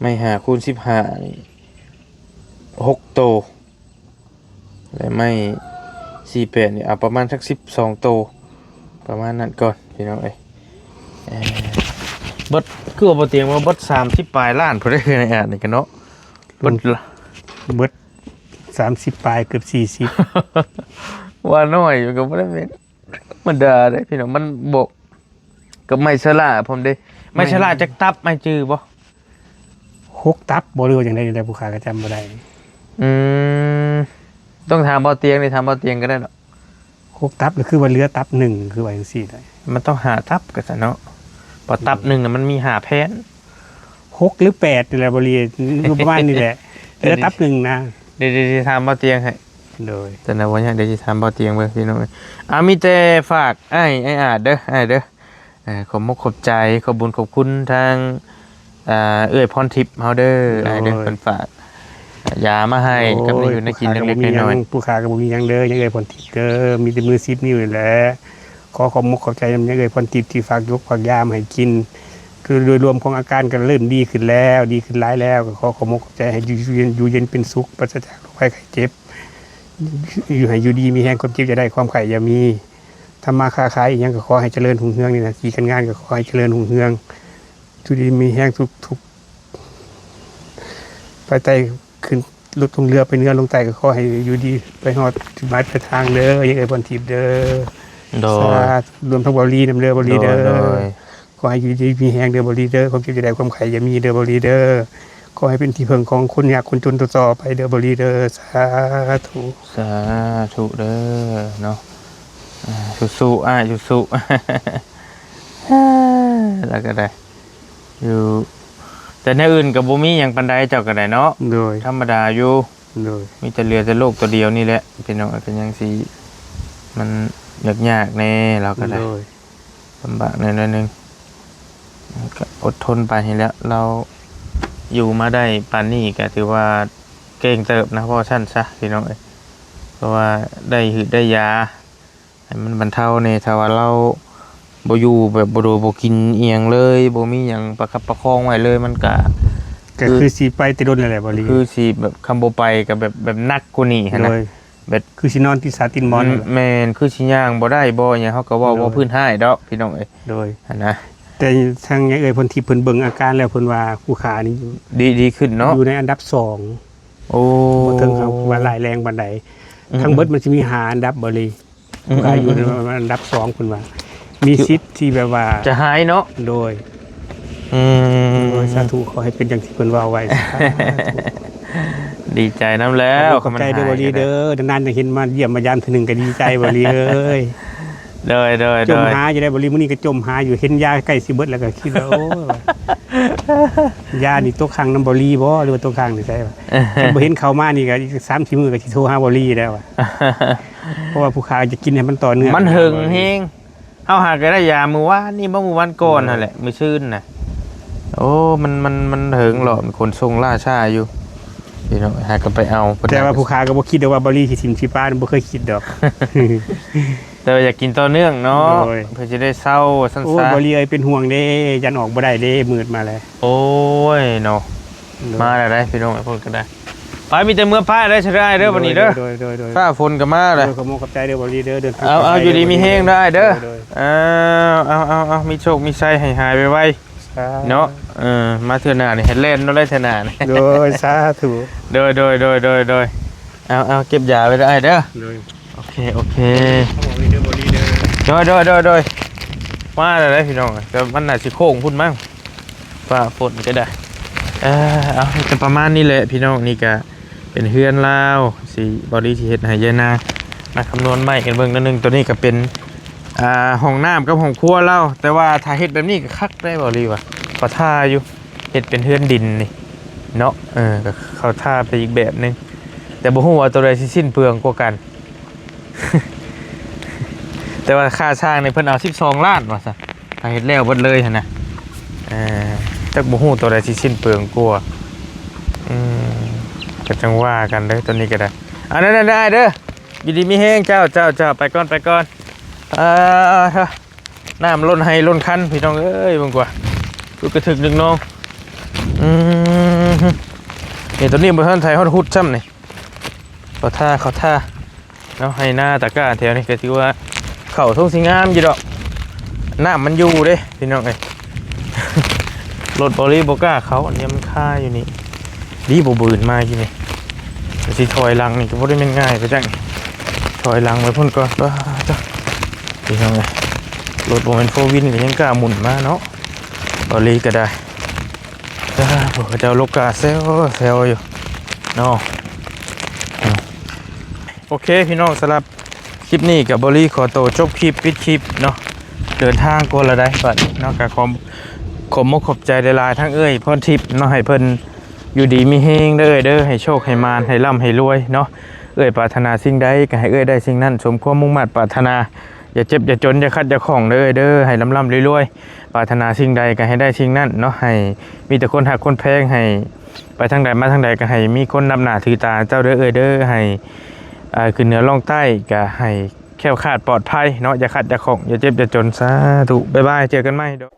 ໄມ້ຫ້າຄູນສິບຫ້ານີ້ຫົກໂຕ ແລະ ໄມ້ສີ່ແປດນີ້ເອົາປະມານສັກສິບສອງໂຕ ປະມານນັ້ນກ່ອນ ພີ່ນ້ອງເອີຍ. ເອີ ເບິດ ຄືວ່າບໍ່ຕຽງວ່າເບິດສາມສິບປາຍລ້ານພຸ້ນເດ້ ໃນອາດນີ້ກັນເນາະ. ເບິດ ເບິດສາມສິບປາຍ ເກືອບສີ່ສິບ. ວ່າໜ້ອຍຢູ່ກໍບໍ່ໄດ້ແມ່ນ ທຳມະດາເດ້ພີ່ນ້ອງ ມັນບໍ່ ກັບໄມ້ສະຫຼາພ້ອມເດ້. ໄມ້ ໄມ້ສະຫຼາຈັກຕັບ ອ້າຍຈື່ບໍ່? ຫົກຕັບບໍ່ ຫຼືວ່າຈັ່ງໃດນີ້ແຫຼະ ຜູ້ຂ້າກໍຈຳບໍ່ໄດ້. ອືມ ຕ້ອງຖາມເບົາຕຽງນີ້ ຖາມເບົາຕຽງກໍໄດ້ດອກ. ຫົກຕັບ ຫຼືຄືວ່າເຫຼືອຕັບໜຶ່ງ ຄືວ່າຈັ່ງຊີ້ໄດ໋? ມັນຕ້ອງຫ້າຕັບກໍຊັ້ນເນາະ ເພາະຕັບໜຶ່ງນະມັນມີຫ້າແຜ່ນ. ຫົກ ຫຼື ແປດ ນີ້ແຫຼະ ບໍ່ລີ ຢູ່ປະມານນີ້ແຫຼະ ເຫຼືອຕັບໜຶ່ງນະ. ດຽວ ດຽວຊິຖາມເບົາຕຽງໃຫ້. ໂດຍ ແຕ່ນະບໍ່ຍາກ ດຽວຊິຖາມເບົາຕຽງເບິ່ງ ພີ່ນ້ອງເອີຍ. ອ່າ ມີແຕ່ຝາກອ້າຍ ອ້າຍອາດເດີ ອ້າຍເດີ. ເອີ ຂອບມຸກຂອບໃຈ ຂອບບຸນຂອບຄຸນທາງ ອ່າ ເອື້ອຍພອນທິບເຮົາເດີ ໂດຍ ອ້າຍເດີ ເພິ່ນຝາກຢາມາໃຫ້ ໂດຍ ກັບແນວຢູ່ແນວກິນເລັກໆນ້ອຍໆ. ຜູ້ຂ້າກໍບໍ່ມີຫຍັງເດີ ຍາເອື້ອຍພອນທິບເດີ ມີແຕ່ມືສິບນິ້ວນີ້ແຫຼະ. ຂໍຂອບມຸກຂອບໃຈນຳຍາເອື້ອຍພອນທິບທີ່ຝາກຢົກຝາກຢາມາໃຫ້ກິນ. ຄືໂດຍລວມຂອງອາການກໍເລີ່ມດີຂຶ້ນແລ້ວ ດີຂຶ້ນຫຼາຍແລ້ວ ກໍຂໍຂອບມຸກຂອບໃຈ ໃຫ້ຢູ່ເຢັນ ຢູ່ເຢັນເປັນສຸກ ປາສະຈາກໂລກໄພໄຂ້ເຈັບ ຢູ່ ໃຫ້ຢູ່ດີມີແຮງ ຄວາມເຈັບຢ່າໄດ້ ຄວາມໄຂ້ຢ່າມີ. ທຳມາຄ້າຂາຍອີ່ຫຍັງກໍຂໍໃຫ້ຈະເລີນຮຸ່ງເຮືອງ ນີ້ນະ ໜ້າທີ່ການງານກໍຂໍໃຫ້ຈະເລີນຮຸ່ງເຮືອງ ຢູ່ດີມີແຮງທຸກໆ ໄປໃຕ້ຂຶ້ນລົດລົງເຮືອ ໄປເໜືອລົງໃຕ້ ກໍຂໍໃຫ້ຢູ່ດີໄປຮອດຈຸດໝາຍປາຍທາງເດີ ຍາເອື້ອຍພອນທິບເດີ. ໂດຍ ສາທຸ ລວມທັງເບົາລີນຳເດີ ເບົາລີເດີ. ໂດຍ ໂດຍ ຂໍໃຫ້ຢູ່ດີມີແຮງເດີ ເບົາລີເດີ ຄວາມເຈັບຢ່າໄດ້ ຄວາມໄຂ້ຢ່າມີເດີ ເບົາລີເດີ. ຂໍໃຫ້ເປັນທີ່ເພິ່ງຂອງຄົນຍາກຄົນຈົນຕໍ່ໆໄປເດີ ເບົາລີເດີ. ສາທຸ ສາທຸເດີເນາະ. ອ່າ ສູ້ໆ ອ້າຍ ສູ້ໆ ແລ້ວກໍໄດ້ຢູ່ ແຕ່ແນວອື່ນກໍບໍ່ມີຫຍັງປານໃດ ເຈົ້າກໍໄດ້ເນາະ. ໂດຍ ທຳມະດາຢູ່. ໂດຍ ມີແຕ່ເຫຼືອແຕ່ໂລກຕົວດຽວນີ້ແຫຼະ ພີ່ນ້ອງ ກໍຍັງຊິ ມັນຍາກໆແດ່ ລາວກໍໄດ້. ໂດຍ ລຳບາກແດ່ໜ້ອຍໜຶ່ງ ກໍອົດທົນໄປຫັ້ນແຫຼະ. ລາວຢູ່ມາໄດ້ປານນີ້ກໍຖືວ່າເກັ່ງເຕີບນະ ເວົ້າຊັ້ນຊະ ພີ່ນ້ອງເອີຍ. ເພາະວ່າໄດ້ຫືດໄດ້ຢາໃຫ້ມັນບັນເທົາແດ່. ຖ້າວ່າລາວບໍ່ຢູ່ແບບບໍ່ໂດ ບໍ່ກິນອີ່ຫຍັງເລີຍ ບໍ່ມີຫຍັງປະຄັບປະຄອງໄວ້ເລີຍ ມັນກະ ກໍຄືຊິໄປແຕ່ດົນແລ້ວແຫຼະ ບໍ່ລີ. ຄືຊິແບບ ຄຳບໍ່ໄປກໍແບບ ແບບໜັກກວ່ານີ້ຫັ້ນນະ. ໂດຍ ແບບ ຄືຊິນອນຕິດສາຕິດໝອນ. ອືມ ແມ່ນ ຄືຊິຍ່າງບໍ່ໄດ້ບໍ່ຫຍັງ ເຮົາກໍເວົ້າ ໂດຍ ເວົ້າພື້ນຮ້າຍດອກ ພີ່ນ້ອງເອີຍ. ໂດຍ ຫັ້ນນະ ແຕ່ທາງຍາເອື້ອຍພອນທິບເພິ່ນເບິ່ງອາການແລ້ວ ເພິ່ນວ່າຜູ້ຂ້ານີ້ ດີ ດີຂຶ້ນເນາະ ຢູ່ໃນອັນດັບສອງ. ໂອ້ ບໍ່ເຖິງກັບວ່າຮ້າຍແຮງປານໃດ. ອືມ ທັງເບິດມັນຊິມີຫ້າອັນດັບ ບໍ່ລີ. ອືມ ຜູ້ຂ້າຢູ່ໃນ ອືມ ອັນດັບສອງ ເພິ່ນວ່າ ມີສິດທີ່ແບບວ່າຈະຫາຍເນາະ. ໂດຍ ອືມ ໂດຍ ສາທຸ ຂໍໃຫ້ເປັນຢ່າງທີ່ເພິ່ນເວົ້າໄວ້. ສາທຸ ດີໃຈນຳແລ້ວ. ຂອບໃຈເດີ ເພິ່ນວ່າ ບໍ່ລີເດີ ນານໆຈະເຫັນມາຢ້ຽມມາຢາມເທື່ອໜຶ່ງກໍດີໃຈ ບໍ່ລີເອີຍ. ໂດຍ ໂດຍ ຈົມຫາຢູ່ໄດ໋ ບໍ່ລີ. ມື້ນີ້ກໍຈົມຫາຢູ່ ເຫັນຢາໃກ້ຊິເບິດແລ້ວກໍຄິດວ່າ ໂອ້ ຢານີ້ຕົກຄ້າງນຳບໍ່ລີບໍ່ ຫຼືວ່າຕົກຄ້າງຢູ່ໃສວະ. ຄັນບໍ່ເຫັນເຂົ້າມານີ້ກໍອີກສາມສີ່ມື້ກໍຊິໂທຫາບໍ່ລີແລ້ວວະ ເພາະວ່າຜູ້ຂ້າຈະກິນໃຫ້ມັນຕໍ່ເນື່ອງ ມັນເຫິງແຮງ. ເຮົາຫາກໍໄດ້ຢາມື້ວານນີ້ບໍ່ ມື້ວານກ່ອນຫັ້ນແຫຼະ ມື້ຊືນນະ. ໂອ້ ມັນ ມັນ ມັນເຫິງເນາະ ມັນຂົນສົ່ງລ່າຊ້າຢູ່ ພີ່ນ້ອງ. ຫາກໍໄປເອົາ ແຕ່ວ່າຜູ້ຂ້າກໍບໍ່ຄິດດອກວ່າບໍ່ລີຊິຖິ້ມຊິປະ ບໍ່ເຄີຍຄິດດອກ ແຕ່ວ່າຢາກກິນຕໍ່ເນື່ອງເນາະ. ໂດຍ ເພື່ອຊິໄດ້ເຊົາວ່າຊັ້ນຊະ. ໂອ້ຍ ບໍ່ລີເອີຍ ເປັນຫ່ວງເດ້ ຢ້ານອອກບໍ່ໄດ້ເດ້ ມືດມາແລ້ວ. ໂອ້ຍເນາະ ໂດຍ ມາແລ້ວໄດ໋ ພີ່ນ້ອງ ເພິ່ນກໍໄດ້. ໄປ ມີແຕ່ເມືອປ້າໄດ້ສະໄດ້ເດີ ບັດນີ້ເດີ. ໂດຍ ໂດຍ ໂດຍ ໂດຍ ຟ້າຝົນກໍມາແລ້ວ. ໂດຍ ຂໍມຸກຂອບໃຈເດີ ບໍ່ລີເດີ ເດີນທາງ ເອົາ ເອົາ ປອດໄພ ຢູ່ດີມີແຮງເດີອ້າຍເດີ. ໂດຍ ໂດຍ ເອົາ ເອົາ ເອົາ ເອົາ ມີໂຊກມີໄຊໃຫ້ຫາຍໄວໆ ສາທຸ ເນາະ. ເອີ ມາເທື່ອໜ້ານີ້ໃຫ້ແລ່ນໂລດເດີ ເທື່ອໜ້ານີ້. ໂດຍ ສາທຸ ໂດຍ ໂດຍ ໂດຍ ໂດຍ ໂດຍ. ເອົາ ເອົາ ເກັບຢາໄວ້ເດີອ້າຍເດີ. ໂດຍ ໂອເຄ ໂອເຄ ເອົາໄວ້ເດີ ບໍ່ລີເດີ. ໂດຍ ໂດຍ ໂດຍ ໂດຍ ມາແລ້ວເດ້ພີ່ນ້ອງ ແຕ່ມັນໜ້າຊິໂຄ້ງພຸ້ນມັ້ງ ຟ້າຝົນກໍໄດ້. ເອີ ເອົາ ມີແຕ່ປະມານນີ້ແຫຼະພີ່ນ້ອງ. ນີ້ກະເປັນເຮືອນລາວ ຊິ ເບົາລີຊິເຮັດໃຫ້ຍາຍນາງ ມາຄຳນວນໄມ້ກັນເບິ່ງໜ້ອຍໜຶ່ງ. ໂຕນີ້ກະເປັນ ອ່າ ຫ້ອງນ້ຳກັບຫ້ອງຄົວລາວ ແຕ່ວ່າຖ້າເຮັດແບບນີ້ກໍຄັກໄດ໋ ເບົາລີວ່າ ເຂົາທ່າຢູ່ ເຮັດເປັນເຮືອນດິນນີ້ເນາະ. ເອີ ກໍເຂົາທ່າໄປອີກແບບໜຶ່ງ ແຕ່ບໍ່ຮູ້ວ່າໂຕໃດຊິສິ້ນເປືອງກວ່າກັນ. ແຕ່ວ່າຄ່າຊ່າງນີ້ເພິ່ນເອົາສິບສອງລ້ານວ່າຊັ້ນ ຖ້າເຮັດແລ້ວເບິດເລີຍຫັ້ນນະ. ເອີ ຈັກບໍ່ຮູ້ໂຕໃດຊິສິ້ນເປືອງກວ່າ. ອືມ ກໍຈັ່ງວ່າກັນເດີ ໂຕນີ້ກໍໄດ້. ອັນນັ້ນໄດ້ເດີ ຢູ່ດີມີແຮງ ເຈົ້າ ເຈົ້າ ເຈົ້າ ໄປກ່ອນ ໄປກ່ອນ. ເອີ ນ້ຳລົ້ນໄຮ່ລົ້ນຄັນ ພີ່ນ້ອງເອີຍ ເບິ່ງກວ່າ ຄືກະຖືກດຶງນ້ອງ. ອືມ ນີ້ ໂຕນີ້ບໍ່ທັນໄຖຮອດຮຸດຊ້ຳນີ້ ເຂົາທ່າ ເຂົາທ່າເນາະ. ໄຮ່ນາຕາກ້າແຖວນີ້ກໍຖືວ່າເຂົ້າທົ່ງຊິງາມຢູ່ດອກ ນ້ຳມັນຢູ່ເດ້ພີ່ນ້ອງເອີຍ. ລົດເບົາລີບໍ່ກ້າເຂົ້າ ອັນນີ້ມັນຄາຢູ່ນີ້. ດີບໍ່ບືນມາຢູ່ນີ້ ຊິຖອຍຫຼັງນີ້ກໍບໍ່ໄດ້ແມ່ນງ່າຍໄປຈັ່ງ ຖອຍຫຼັງໄປພຸ້ນກ່ອນ. ປາດໂທ້ ພີ່ນ້ອງເອີຍ ລົດບໍ່ແມ່ນໂຟວີນກໍຍັງກ້າໝຸ່ນມາເນາະ ເບົາລີກໍໄດ້. ຈ້າ ພວກເຂົາເຈົ້າລົກກ້າແຊວໆຢູ່ເນາະ. ໂອເຄພີ່ນ້ອງ, ສຳລັບຄລິບນີ້ກໍບໍ່ລີຂໍໂຕຈົບຄລິບ ປິດຄລິບເນາະ. ເດີນທາງກ່ອນລະໄດ໋ບັດເນາະ. ກໍຂອບ ຂອບມົກຂອບໃຈຫຼາຍໆ ທັງເອື້ອຍພອນທິບເນາະ, ໃຫ້ເພິ່ນຢູ່ດີມີແຮງເດີເອື້ອຍເດີ, ໃຫ້ໂຊກໃຫ້ໝານ ໃຫ້ລ່ຳໃຫ້ລວຍເນາະ. ເອື້ອຍປາດຖະໜາສິ່ງໃດກໍໃຫ້ເອື້ອຍໄດ້ສິ່ງນັ້ນ ສົມຄວາມມຸ່ງມາດປາດຖະໜາ. ຢ່າເຈັບຢ່າຈົນ ຢ່າຂັດຢ່າຂ້ອງເດີເອື້ອຍເດີ, ໃຫ້ລ່ຳໆລວຍໆ. ປາດຖະໜາສິ່ງໃດກໍໃຫ້ໄດ້ສິ່ງນັ້ນເນາະ, ໃຫ້ມີແຕ່ຄົນຮັກຄົນແພງ, ໃຫ້ໄປທາງໃດມາທາງໃດກໍໃຫ້ມີຄົນນັບໜ້າຖືຕາເຈົ້າເດີເອື້ອຍເດີ, ໃຫ້ ເອີ ຂຶ້ນເໜືອລ່ອງໃຕ້ກໍໃຫ້ແຄ້ວຄາດປອດໄພເນາະ, ຢ່າຂັດຢ່າຂ້ອງ ຢ່າເຈັບຢ່າຈົນ. ສາທຸ. ບາຍບາຍ, ເຈີກັນໃໝ່.